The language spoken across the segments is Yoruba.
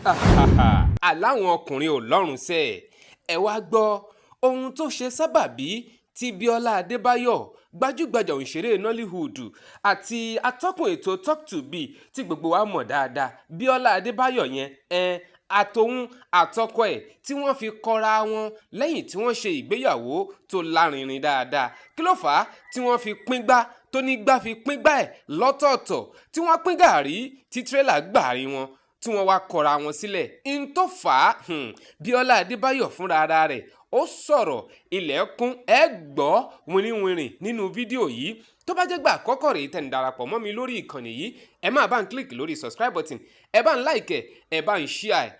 Aláwọn ọkùnrin ò lọ́rùn sẹ́ ẹ wá gbọ́ ohun tó ṣe sábàbí tí Bíọ́lá Adébáyọ̀, gbajúgbajà òṣèré Nollywood àti atọ́kùn ètò Talk to B tí gbogbo wa mọ̀ dáadáa, Bíọ́lá Adébáyọ̀ yẹn ẹn àtòun àtọkọ ẹ̀ tí wọ́n fi kọra wọn lẹ́yìn tí wọ́n ṣe ìgbéyàwó tó lárinrin dáadáa. Kí ló fà á tí wọ́n fi píngbá tó ní gbá fi píngbá ẹ̀ lọ́tọ̀ọ̀tọ̀, tí wọ́n pín gàárì tí tírélà gbàrin wọn, tí wọ́n wá kọra wọn sílẹ̀? N tó fà á, Bíọ́lá Adébáyọ̀ fúnra ara rẹ̀ ó sọ̀rọ̀ ilẹ̀kùn, ẹ gbọ́ wìnrìnwìnrìn nínú fídíò yìí. Tó bá jẹ́ gbà àkọ́kọ́ rèé tẹ̀ ń darapọ̀ mọ́ mi lórí ìkànnì yìí, ẹ máa bá ń click lórí subscribe button, ẹ bá ń like, ẹ bá ń share ẹ.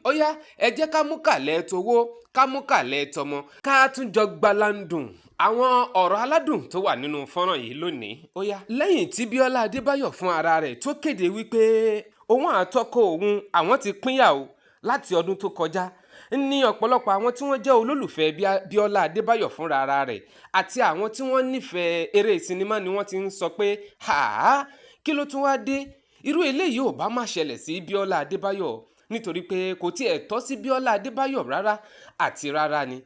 Ó yá, ẹ jẹ́ ká mú kàlẹ́ towó, ká mú kàlẹ́ tọmọ, ká tún jọ gbalandùn àwọn ọ̀rọ̀ aládùn tó wà nínú fọ́nrán yìí lónìí. Ó yá. Lẹ́yìn tí Bíọ́lá Adébáyọ̀ fún ara rẹ̀ tó kéde wípé òun àtọkọ òun àwọn ti pínyà o láti ọdún tó kọjá, ní ọ̀pọ̀lọpọ̀ àwọn tí wọ́n jẹ́ olólùfẹ́ Bíọ́lá Adébáyọ̀ fúnra ara rẹ̀ àti àwọn tí wọ́n nífẹ̀ẹ́ eré sinimá ni wọ́n ti ń sọ pé ha, kí ló tún wá dé? Irú eléyìí ò bá má ṣẹlẹ̀ sí Bíọ́lá Adébáyọ̀, nítorí pé kò tiẹ̀ tọ́ sí Bíọ́lá Adébáyọ̀ rárá àti rárá ni.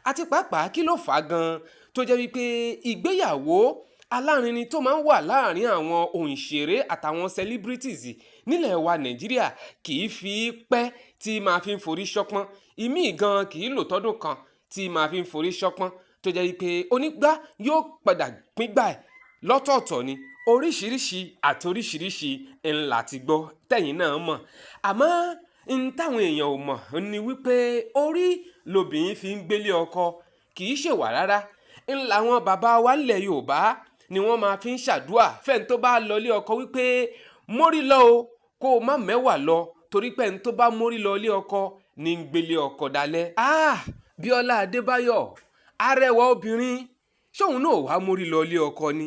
Àti pàápàá, kí ló fà á gan-an tó jẹ́ wípé ìgbéyàwó alárinrin tó máa ń wà láàrin àwọn òǹṣèré àtàwọn celebrities nílẹ̀ wa Nàìjíríà kì í fi pẹ́ tí máa fi ń forí ṣọpọ́n? Ìmíì gan kì í lò tọ́dún kan tí máa fi ń forí ṣọpọ́n, tó jẹ́ wípé onígbá yóò padà píngbà ẹ̀ lọ́tọ̀ọ̀tọ̀ ni. Oríṣiríṣi àti oríṣiríṣi ńlá ti gbọ́ tẹ̀yìn náà mọ̀, àmọ́ n táwọn èèyàn ò mọ̀ ni wípé orí lobìnrin fi ń gbélé ọkọ, kì í ṣèwà rárá. Ń làwọn bàbá wa ńlẹ̀ Yorùbá ni wọ́n máa fi ń ṣàdúà fẹ́ni tó bá lọlé ọkọ wípé mórí lọ o, kó o má mẹ́wàá lọ, torí pé ẹni tó bá mórí lọ ilé ọkọ ní ń gbélé ọkọ dalẹ̀. Ah, Bíọ́lá Adébáyọ̀, arẹwà obìnrin, ṣóun náà wàá mórí lọ ilé ọkọ ni?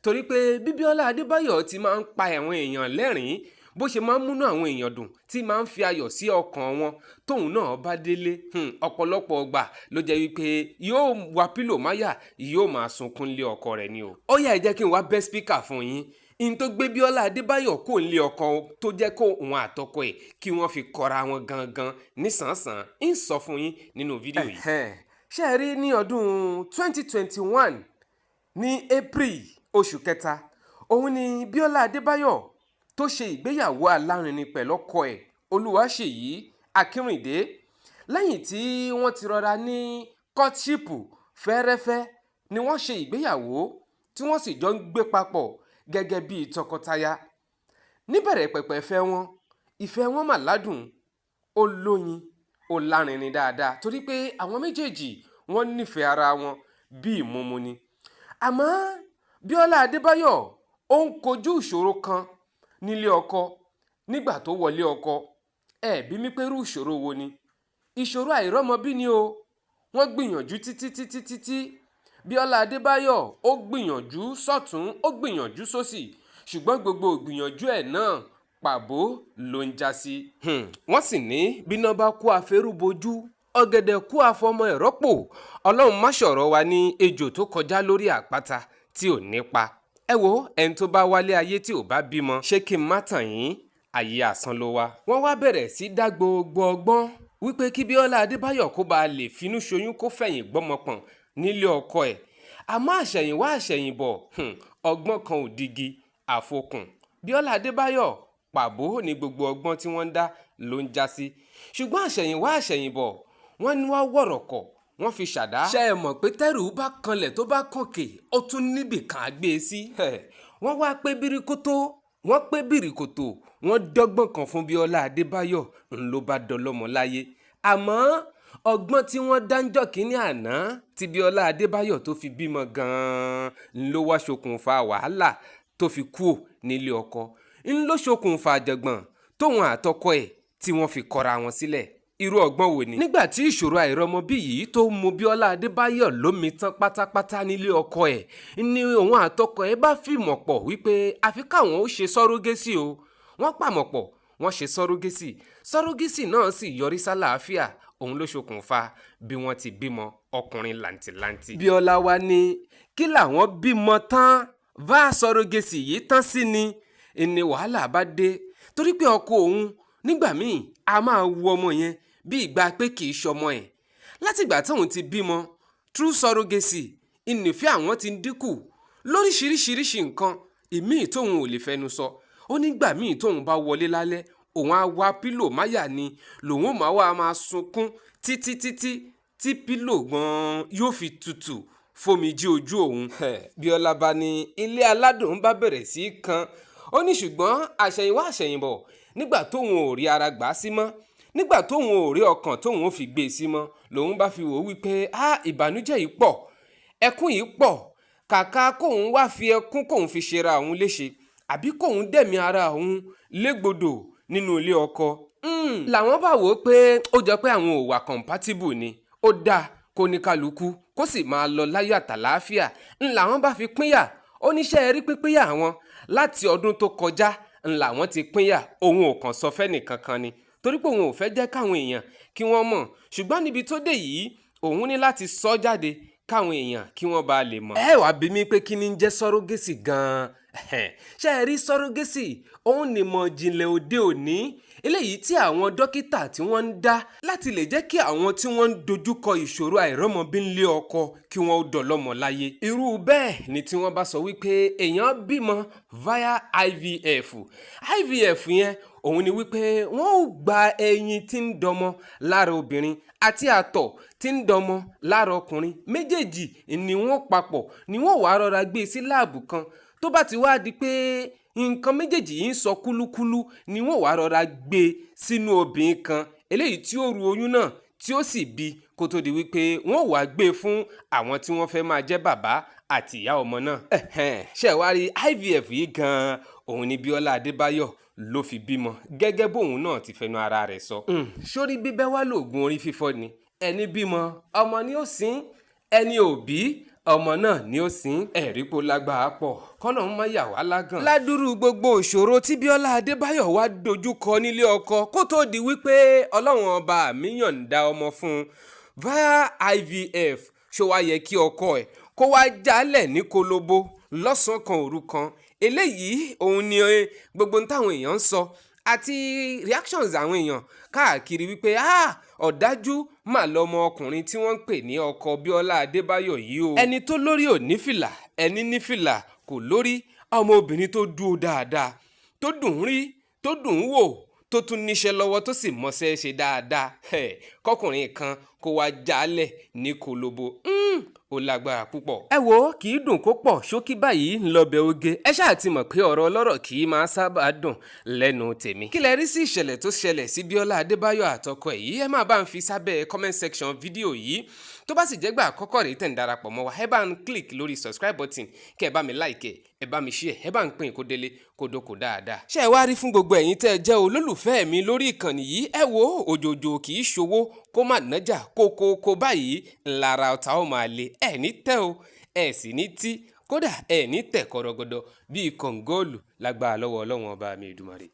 Torí pé bí Bíọ́lá Adébáyọ̀ ti máa ń pa àwọn èèyàn lẹ́rìn-ín, bó ṣe máa ń múnú àwọn èèyàn dùn, tí máa ń fi ayọ̀ sí ọkàn wọn, tóun náà bá délé, ọ̀pọ̀lọpọ̀ ọgbà ló jẹ́ wípé yóò wá pillow máyà, yóò máa sunkún lé ọkọ rẹ̀ ni o. Ó yá, ẹ jẹ́ kí n wá bẹ́ speaker fún yín in tó gbé Bíọ́lá Adébáyọ̀ kó ń lé ọkọ, tó jẹ́ kó òun àtọkọ ẹ̀ kí wọ́n fi kọra wọn gangan nísànsàn, ń sọ fún yín nínú fídíò yìí. Ṣé ẹ rí, ní ọdún 2021 ní April, oṣù kẹta, òun ni Bíọ́lá Adébáyọ̀ tó ṣe ìgbéyàwó alárinrin pẹ̀lú ọkọ ẹ̀, Olúwaṣèyí Akínrìndé. Lẹ́yìn tí wọ́n ti rọra ní courtship fẹ́ẹ́rẹ́fẹ́ ni wọ́n ṣe ìgbéyàwó, tí wọ́n sì jọ ń gbé papọ̀ gẹ́gẹ́ bíi tọkọtaya. Níbẹ̀rẹ̀ pẹ̀pẹ̀ ìfẹ́ wọn, ìfẹ́ wọn mà ládùn, ó lóyin, ó lárinrin dáadáa, torí pé àwọn méjèèjì wọ́n nífẹ̀ẹ́ ara wọn bí ìmúmu ni. Àmọ́ Bíọ́lá Adébáyọ̀ ó ń kojú ìṣòro kan nílé ọkọ nígbà tó wọlé ọkọ. Ẹ bí mi pé irú ìṣòro wo ni? Ìṣòro àìrọ́mọbí ni o. Wọ́n gbìyànjú títí títí títí. Bíọ́lá Adébáyọ̀ ó gbìyànjú sọ́tún, ó gbìyànjú sósì, ṣùgbọ́n gbogbo ìgbìyànjú ẹ̀ náà, pàbó ló ń já sí. Wọ́n sì ní bíná bá kú afẹ́rúbojú, ọ̀gẹ̀dẹ̀ kú afọmọ ẹ̀ rọ́pò. Ọlọ́run má ṣọ̀rọ̀ wa ní ejò tó kọjá lórí àpáta tí ò nípa. Ẹ wo, ẹni tó bá wálé ayé tí ò bá bímọ, ṣé kí n má tàn yín, ayé asán ló wá. Wọ́n wá bẹ̀rẹ̀ sí dá gbogbo ọgbọ́n wípé kí Bíọ́lá Adébáyọ̀ kó bá lè finú ṣoyún, kó fẹ̀yìn gbọ́mọpọ̀n nílé ọkọ ẹ̀. Àmọ́ àṣẹ̀yìnwá àṣẹ̀yìnbọ̀, ọgbọ́n kan ò digi àfokùn. Bíọ́lá Adébáyọ̀, pàbó ní gbogbo ọgbọ́n tí wọ́n ń dá ló ń já sí. Ṣùgbọ́n àṣẹ̀yìnwá àṣẹ̀yìnbọ̀, wọ́n ní wá wọ̀rọ̀kọ̀ wọ́n fi ṣàdá. Ṣé ẹ mọ̀ pé tẹ́rù bá kanlẹ̀, tó bá kànkè, ó tún níbì kan á gbé e sí? Wọ́n wá pé bíríkótó, wọ́n pé bíríkòtò, wọ́n dọ́gbọ́n kan fún Bíọ́lá Adébáyọ̀, ń ló bá dọlọ́mọ láyé. Àmọ́ ọgbọ́n tí wọ́n dáńjọ́ kínní àná tí Bíọ́lá Adébáyọ̀ tó fi bímọ gan-an ń ló wá ṣokùnfà wàhálà tó fi kúò nílé ọkọ, ń ló ṣokùnfà àjọ̀gbọ̀n tóun àtọkọ ẹ̀ tí wọ́n fi kọra wọn sílẹ̀. Irú ọgbọ́n wo ni? Nígbà tí ìṣòro àìrọ́mọbí yìí tó mú Bíọ́lá Adébáyọ̀ lómi tán pátápátá nílé ọkọ ẹ̀ ni òun àtọkọ ẹ̀ bá fìmọ̀ pọ̀ wípé àfi káwọn ó ṣe surrogacy o. Wọ́n pàmọ̀ pọ̀, wọ́n ṣe surrogacy. Surrogacy náà sì yọrí sálàáfíà. Òun ló ṣokùnfà bí wọ́n ti bímọ ọkùnrin làǹtìlanti. Bíọ́lá wa ní kí làwọn bímọ tán bá surrogacy yìí tán sí ni wàhálà bá dé, torí pé ọkọ òun Nígbà míì a máa wu ọmọ yẹn bí ìgbà pé kì í ṣọmọ ẹ̀. Látìgbà tóun ti bímọ through surrogacy, ìnífẹ̀ẹ́ àwọn ti ń dínkù lóríṣiríṣiríṣi nǹkan ìmíì tóun ò lè fẹnu sọ. Ó nígbà míì tóun bá wọlé lálẹ́, òun á wá pílò máyà ni lòun ò máa wá máa sunkún títí títí tí pílò gan-an yóò fi tutù fomijé ojú òun. Bíọ́lá bá ní ilé aládùn bá bẹ̀rẹ̀ sí í kan. Ó ní ṣùgbọ́n àṣẹ̀yìnwá àṣẹ̀yìnbọ̀, nígbà tóun ò rí ara gbà sí mọ́, nígbà tóun ò rí ọkàn tóun ò fi gbé e sí mọ́, lòun bá fi wò ó wípé ìbànújẹ́ yìí pọ̀, ẹkún yìí pọ̀, kàkà kóun wá fi ẹkún kóun fi ṣera òun léṣe àbí kóun dẹ̀mí ara òun légbodò nínú ilé ọkọ. Làwọn bá wò ó pé ó jọ pé àwọn ò wà compatible ni, ó dáa kó ní kálukú kó sì máa lọ láyọ̀ àtàlàáfíà. Ń làwọn bá fi pínyà. Ó níṣẹ́ rí pínpínyà àwọn láti ọdún tó kọjá ń làwọn ti pínyà, òun ò kàn sọ fẹ́nìkankan ni torí pé òun ò fẹ́ jẹ́ káwọn èèyàn kí wọ́n mọ̀. Ṣùgbọ́n níbi tó dé yìí, òun ní láti sọ jáde káwọn èèyàn kí wọ́n bá lè mọ̀. Ẹ wàá bi mí pé kí ni ń jẹ́ surrogacy gan-an. Ṣé ẹ rí surrogacy, òun ni ìmọ̀ ìjìnlẹ̀ òde òní eléyìí tí àwọn dókítà tí wọ́n ń dá láti lè jẹ́ kí àwọn tí wọ́n ń dojúkọ ìṣòro àìrọ́mọbí ńlé ọkọ kí wọ́n ó dọlọ́mọ láyé. Irú bẹ́ẹ̀ ni tí wọ́n bá sọ wípé èèyàn bímọ via IVF. IVF yẹn òun ni wípé wọ́n ó gba ẹyin tí ń dọmọ lára obìnrin àti àtọ̀ tí ń dọmọ lára ọkùnrin méjèèjì ni wọ́n papọ̀ ni wọ́n wàá rọra gbé sí láàbù kan. Tó bá ti wá di pé nǹkan méjèèjì yìí ń sọ kúlúkúlú ni wọ́n wàá rọra gbé sínú obìnrin kan eléyìí tí ó ru oyún náà tí ó sì bí, kó tó di wípé wọ́n wàá gbé fún àwọn tí wọ́n fẹ́ máa jẹ́ bàbá àti ìyá ọmọ náà. Ṣé wàá rí IVF yìí gan-an, òun ni Bíọ́lá Adébáyọ̀ ló fi bímọ gẹ́gẹ́ bóun náà ti fẹnu ara rẹ̀ sọ. Sórí bíbẹ́ wá lóògùn orí fífọ́ ni, ẹni bímọ ọmọ ni ó sin, ẹni ò bí ọmọ náà ni ó sin. Ẹ̀rí pò lágbàá pọ̀, kọ́nà ń má yà wá lágàn. Ládùúrú gbogbo òṣòro tí Bíọ́lá Adébáyọ̀ wá dojúkọ nílé ọkọ kó tó di wípé Ọlọ́run ọba mi yọ̀ǹda ọmọ fún un via IVF, ṣó wá yẹ kí ọkọ ẹ̀ kó wá jálẹ̀ ní kolobo lọ́sàn-án kan òru kan? Eléyìí òun ni gbogbo táwọn èèyàn ń sọ àti reactions àwọn èèyàn káàkiri wípé ọ̀dájú mà lọmọ ọkùnrin tí wọ́n ń pè ní ọkọ Bíọ́lá Adébáyọ̀ yìí o. Ẹni tó lórí ò ní fìlà, ẹni ní fìlà kò lórí. Ọmọ obìnrin tó dúró dáadáa, tó dùn ún rí, tó dùn ún wò, tó tún níṣẹ́ lọ́wọ́, tó sì mọṣẹ́ ṣe dáadáa, kọkùnrin kan kó wá jálẹ̀ ní kolobo, ó lágbára púpọ̀. Ẹ wo, kì í dùn kó pọ̀, ṣókí báyìí ńlọbẹ̀ oge. Ẹ ṣáà ti mọ̀ pé ọ̀rọ̀ ọlọ́rọ̀ kì í máa sábà dùn lẹ́nu tèmi. Kí lẹ rí sí ìṣẹ̀lẹ̀ tó ṣẹlẹ̀ sí Bíọ́lá Adébáyọ̀ àtọkọ ẹ̀ yìí? Ẹ máa bá ń fi sábẹ́ comment section fídíò yìí. Tó bá sì jẹ́ gbà àkọ́kọ́ rèé tẹ̀ ń darapọ̀ mọ́ wa, ẹ bá ń click lórí subscribe button, kẹ́ ẹ bá mi like, ẹ bá mi share, ẹ bá ń pín kó délé kó dóko dáadáa. Ṣé ẹ wá rí fún gbogbo ẹ̀yin tẹ́ ẹ jẹ́ olólùfẹ́ mi lórí ìkànnì yìí, ẹ wo, òjòjò kì í ṣòwò kó má nájà kókókó báyìí ńlára ọ̀tá ó máa le. Ẹ ní tẹ́ o, ẹ sì ní tí kódà ẹ ní tẹ̀ kọ́rọ́gọdọ bíi kọ̀ǹgọ́ọ̀lù lágbára lọ́wọ́ Ọlọ́run ọba mi Èdùmàrè.